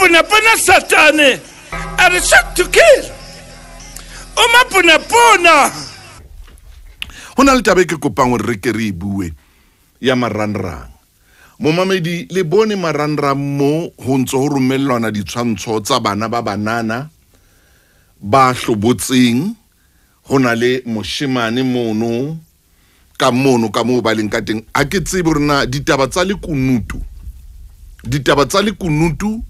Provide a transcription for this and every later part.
Mapunapuna Satane a re shoot to kill. O mapunapuna. Ho na le taba e ke kopang hore re ke re e bue ya marangrang. Momamedi le bone marangrang mo ho ntso ho romellwana ditshwantsho tsa bana ba banana ba hlobotseng. Ho na le moshemane mono ka mono ka moo ba leng ka teng. Ha ke tsebe hore na ditaba tsa lekunutu, ditaba tsa lekunutu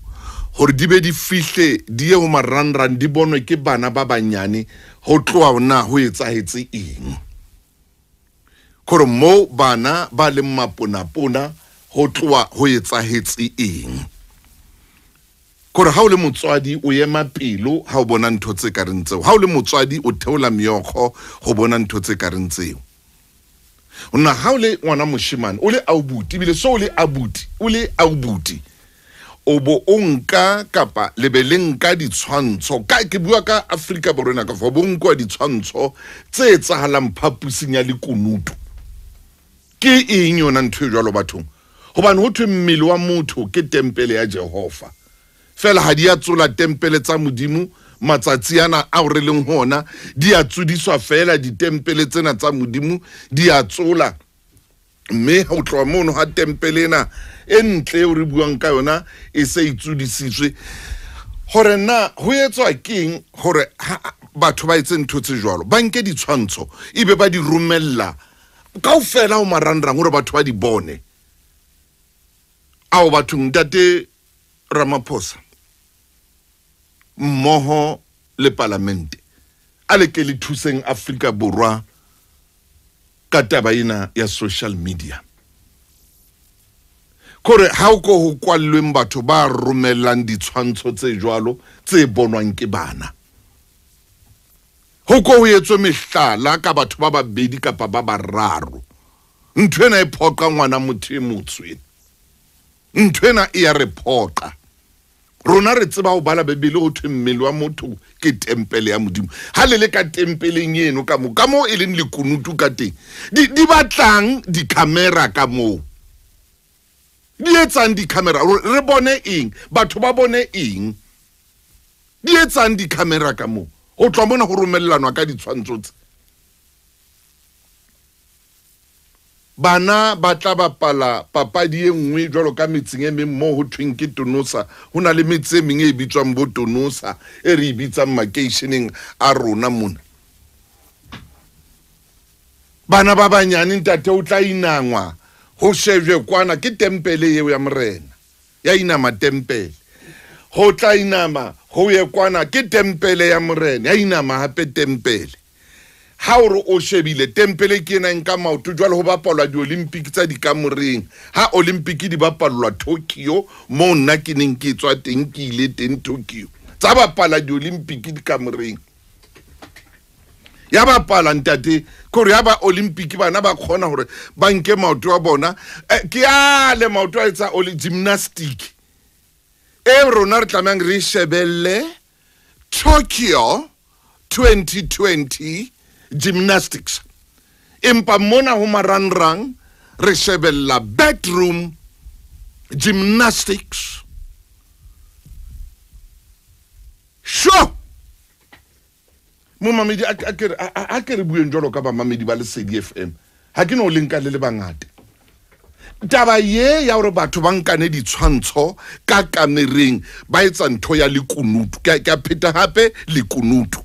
hore di be di fihle di ye ho marangrang di bonwe ke bana ba banyane ho tloha na ho etsahetse eng. Kore mo bana ba leng maponapona ho tloha ho etsahetse eng. Kore ha o le motswadi o ema pelo ha o bona ntho tse ka reng tseo. Ha o le motswadi o theola meokgo ho bona ntho tse ka reng tseo. Nna ha o le ngwana moshemane o le abuti ebile so o le abuti o le abuti o bo o nka kapa le be le nka ditshwantsho ka ke bua ka Afrika Borwa ena ka fa bo nkwa ditshwantsho tse etsahalang phapusing ya lekunutu. Ke eng yona ntho e jwalo bathong? Hobane ho thwe mmele wa motho ke tempele ya Jehova. Fela ha di a tsola tempele tsa Modimo matsatsi ana ao re leng hona di a tsodiswa fela ditempele tsena tsa Modimo di a tsola. Mme ho tloha mono ha tempele ena e ntle eo re buang ka yona e se e tsodisitswe. Hore na ho etswa keng hore batho ba etse ntho tse jwalo, ba nke ditshwantsho ebe ba di romella kaofela ho marangrang hore batho ba di bone. Ao bathong, ntate Ramaphosa mmoho le palamente a le ke le thuseng Afrika Borwa ka taba ena ya social media. Kore ha o ko ho kwallweng batho ba romellang ditshwantsho tse jwalo tse bonwang ke bana. Ho ko ho etswe mehlala ka batho ba babedi kapa ba bararo. Ntho ena e phoqa ngwana motho e motsho ena. Ntho ena e ya re phoqa. Rona re tseba ho bala Bibele ho thwe mmele wa motho ke tempele ya Modimo. Ha le le ka tempeleng eno ka mo, ka moo e leng lekunutu ka teng. Di batlang di-camera ka moo. Di etsang di-camera? Re bone eng? Batho ba bone eng? Di etsang di-camera ka moo? Ho tloha mona ho romellanwa ka ditshwantsho tse. Bana ba tla bapala papadi e nngwe jwalo ka metseng e meng moo ho thweng ke Tonosa. Ho na le metse e meng e bitswang bo Tonosa e re e bitsang makeisheneng a rona mona. Bana ba banyane ntate o tla inangwa ho shejwe kwana ke tempele eo ya morena. Ya inama tempele. Ho tla inama ho ye kwana ke tempele ya morena. Ya inama hape tempele. Ha o re o shebile tempele ke ena nka maoto jwale ho bapalwa di-Olympic tsa dikamoreng. Ha Olympic di bapalwa Tokyo moo nna ke neng ke tswa teng ke ile teng Tokyo. Tsa bapala di-Olympic dikamoreng. Ya bapala ntate kore ya ba Olympic bana ba kgona hore ba nke maoto a bona. Ke ale maoto a etsa gymnastic. E rona re tlamehang re shebelle Tokyo 2020 gymnastics. Empa mona ho marangrang re shebella bedroom gymnastics. Sure. Momamedi a ke re bueng jwalo ka bamamedi ba Lesedi FM. Ha ke no le nka le le bangata. Taba ye ya hore batho ba nkane ditshwantsho ka kamereng ba etsa ntho ya lekunutu. Ke a pheta hape lekunutu.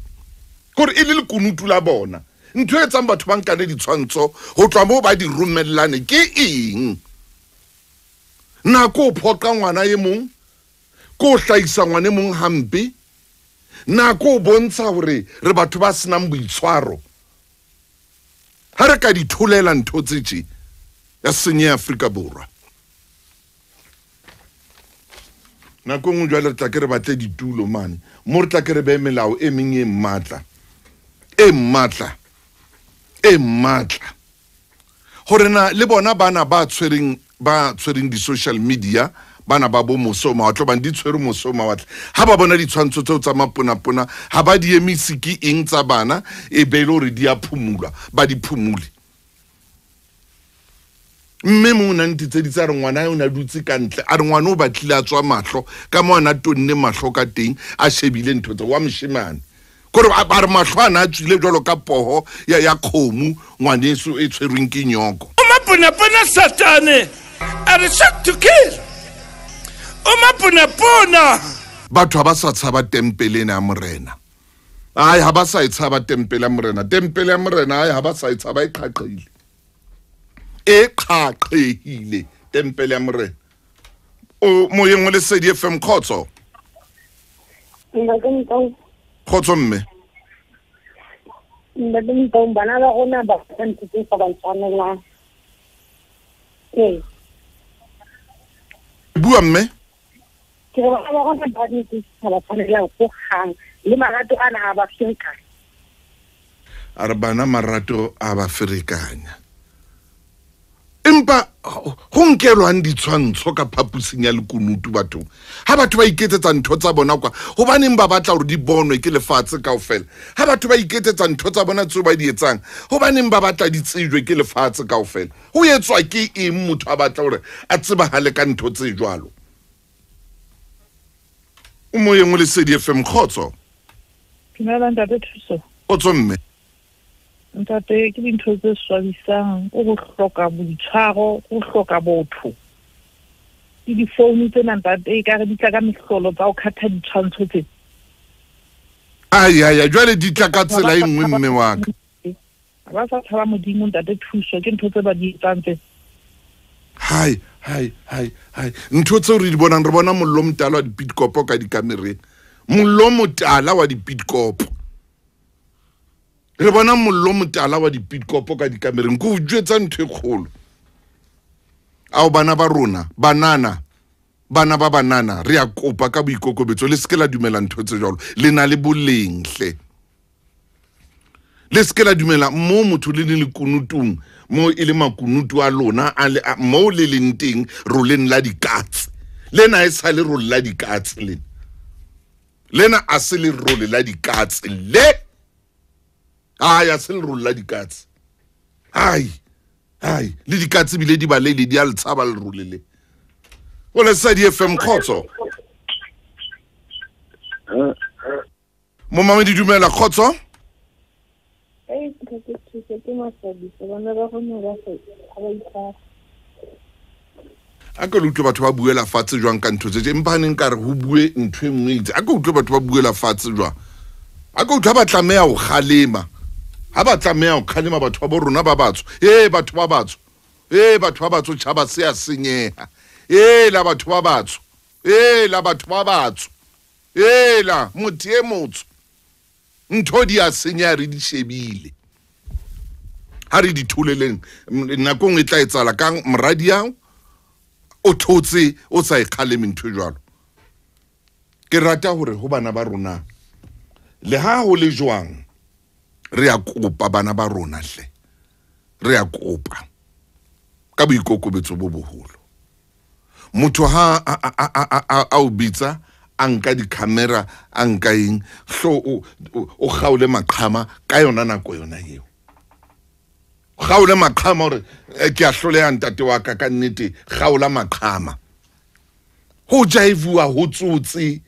Kore e le lekunutu la bona. Ntho e etsang batho ba nkane ditshwantsho ho tloha moo ba di romellane ke eng? Na ko phoqa ngwana e mong? Ko hlahisa ngwana e mong hampe? Na ko bontsha hore re batho ba senang boitshwaro? Ha re ka di tholela ntho tse tje ya senye Afrika Borwa. Nako nngwe jwale re tla ke re batle ditulo mane mo re tla ke re behe melao e meng e matla. E matla. E matla. Hore na le bona bana ba tshwereng di-social media bana ba bo moso mawatle ba di tshwere moso mawatle ha ba bona ditshwantsho tseo tsa maponapona ha ba di emise ke eng tsa bana e be le hore di a phumulwa ba di phumule. Mme mo na ntitseditse a re ngwana o ne a dutse ka ntle, a re ngwana o batlile a tswa mahlo ka mo ana tonne mahlo ka teng, a shebile ntho tse wa moshemane. Kore a re mahlo ana a tswile jwalo ka poho ya kgomo ngwaneso e tshwerweng ke nyoko. O maponapona Satane a re shot to kill. O maponapona. Batho ha ba sa tshaba tempele ena ya Morena. Ai ha ba sa e tshaba tempele ya Morena. Tempele ya Morena ai ha ba sa e tshaba, e qhaqhehile. E qhaqhehile tempele ya Morena. O moyeng wa Lesedi FM, kgotso. Kgotso mme. Ntate Motaung, bana ba rona ba ntho tse sa ba tshwanelang. Ee. Bua mme. Ke re bana ba rona ba ntho tse sa ba tshwanelang ho hang, le marato ana a ba ferekanya. A re bana marato a ba ferekanya. Empa ho nkelwang ditshwantsho ka phapusing ya lekunutu bathong. Ha batho ba iketsetsa ntho tsa bona kwa, hobaneng ba batla hore di bonwe ke lefatshe kaofela? Ha batho ba iketsetsa ntho tsa bona tseo ba di etsang, hobaneng ba batla di tsejwe ke lefatshe kaofela? Ho etswa ke eng motho a batla hore a tsebahale ka ntho tse jwalo? O moyeng wa Lesedi FM, kgotso. Dumela ntate Thuso. Kgotso mme. Ntate, ke dintho tse swabisang, o go hloka boitshwaro, o hloka botho. Ke difounu tsena ntate, e ka re di tla ka mehlolo tsa ho khatha ditshwantsho tse. Ai ai, jwale di tla ka tsela e nngwe mme wa ka. Ba sa tshaba Modimo ntate Thuso, ke ntho tse ba di etsang tse. Hai hai hai hai, ntho tseo re di bonang, re bona mollo motala wa dipitkopo ka dikamereng. Mollo motala wa dipitkopo. Re bona mollo motala wa dipitkopo ka dikamereng. Ke o jwetsa ntho e kgolo. Ao bana ba rona, banana, bana ba banana, re a kopa ka boikokobetso, le seke la dumela ntho tse jwalo. Le na le boleng hle. Le seke la dumela mo motho le le lekunutung, mo e le makunutu a lona, mo le leng teng roleng la dikatse. Lena e sa le role la dikatse lena. Lena a se le role la dikatse le. Ai, a se le role la dikatse. Ai, ai, le dikatse bile di balele di a le tshaba le role le. O Lesedi FM, kgotso. Momamedi dumela, kgotso. Ei, ntate Thuso, ke maswabisa, bana ba rona ba sa ba itshwara. A ke le utlwe batho ba buela fatshe jwang ka ntho tse, empa neng ka re ho bue ntho e nngwe itse. A ke utlwe batho ba buela fatshe jwang. A ke utlwe ba tlameha ho kgalema. Ha ba tlameha ho kgalema batho ba bo rona ba batsho. Eh batho ba batsho. Eh batho ba batsho, tjhaba se a senyeha. Eh la batho ba batsho. Eh la batho ba batsho. Eh la motho e motsho. Ntho di a senyeha re di shebile. Ha re di tholeleng nakong e tla etsahala kang moradi ao o thotse o sa e kgaleme ntho e jwalo. Ke rata hore ho bana ba rona, le ha ho le jwang, re a kopa bana ba rona hle. Re a kopa ka boikokobetso bo boholo. Motho ha a o bitsa, a nka di-camera, a nka eng, hlo o kgaole maqhama ka yona nako yona eo. Kgaola maqhama hore ke a hloleha ntate wa ka, ka nnete, kgaola maqhama. Ho jaivuwa ho tsotse.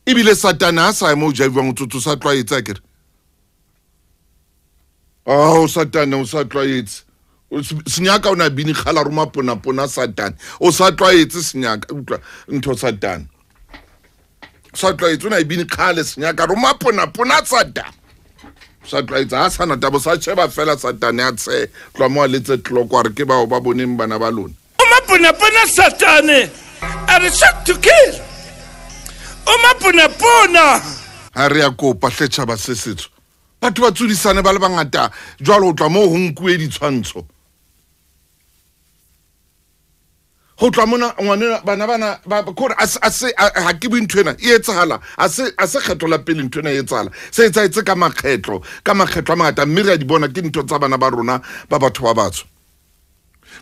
Ebile Satane ha sa mo jaivuwang ho tsotse, o sa tlwaetse akere. Oh Satane o sa tlwaetse. Senyaka o na bini kgala roma pona pona Satane. O sa tlwaetse senyaka, utlwa ntho Satane. O sa tlwaetse o na bini kgale senyaka roma pona pona Satane. Sa tlwaetse ha sana tabo sa sheba fela Satane a tshe tloha mo a letse tloko a re ke bao ba boneng bana ba lona. O maponapona Satane a re shot to kill. O maponapona. Ha re a kopa hle tjhaba se setsho. Batho ba tsudisane ba le bangata jwalo ho tloha moo ho nkuwe ditshwantsho. Ho tloha mona ngwanena bana bana ba kore a se ha ke bue ntho ena e etsahala, a se kgetho la pele ntho ena e etsahala. Se etsahetse ka makgetlo a mangata, mme re a di bona ke ntho tsa bana ba rona ba batho ba batsho.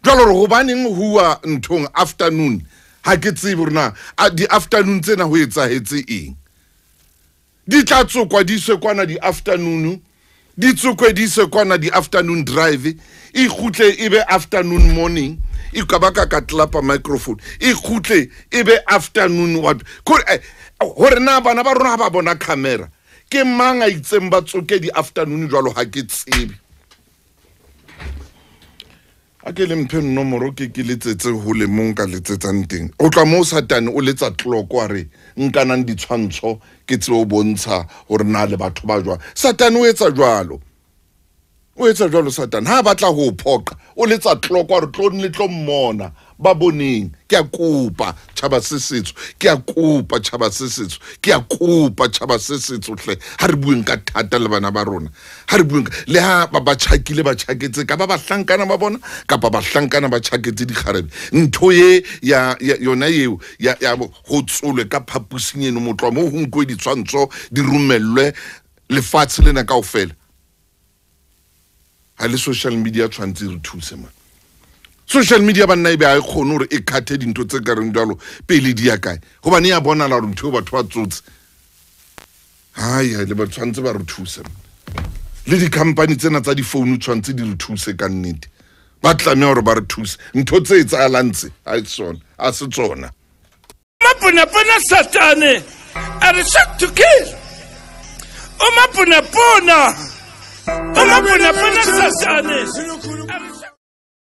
Jwale hore hobaneng huwa nthong afternoon, ha ke tsebe hore na di afternoon tsena ho etsahetse eng. Di tla tsokwa di iswe kwana di afternoon, Di tsokwe di se kwana di afternoon drive, e kgutle e be afternoon morning, e ka ba ka tlapa microphone, e kgutle e be afternoon what. Hore na bana ba rona ha ba bona camera, ke mang a itseng ba tsoke di afternoon jwalo ha ke tsebe. A ke le mphe nomoro ke letsetse ho le mong ka letsetsang teng. O tla mo Satane o letsa clock wa re nkanang ditshwantsho ke tse o bontsha hore na le batho ba jwang. Satane o etsa jwalo. O etsa jwalo Satane. Ha batla ho phoqa, o letsa clock wa re tlo le tlo mmona ba boneng. Ke a kopa tjhaba se setso, ke a kopa tjhaba se setso, ke a kopa tjhaba se setso hle. Ha re bueng ka thata le bana ba rona. Ha re bueng le ha ba tjhakile ba tjhaketse ka ba bahlankana ba bona kapa bahlankana ba tjhaketse dikgarebe. Ntho e ya yona eo ya ho tsolwe ka phapusing eno motlwa mo ho nkwe ditshwantsho di romellwe lefatshe lena kaofela. Ha le social media tshwantse re thuse man. Social media banna e be a kgone hore e khathe dintho tse ka reng jwalo pele di ya kae. Hobane ya bonala hore ntho batho ba tsotse. Hai le ba tshwantse ba re thuse. Le di-company tsena tsa di-phone tshwantse di re thuse ka nnete. Ba tlameha hore ba re thuse. Ntho tse etsahalang tse ha e tsona, ha se tsona. Mapuna puna Satane a re to kill. O mapuna puna. O mapuna puna Satane.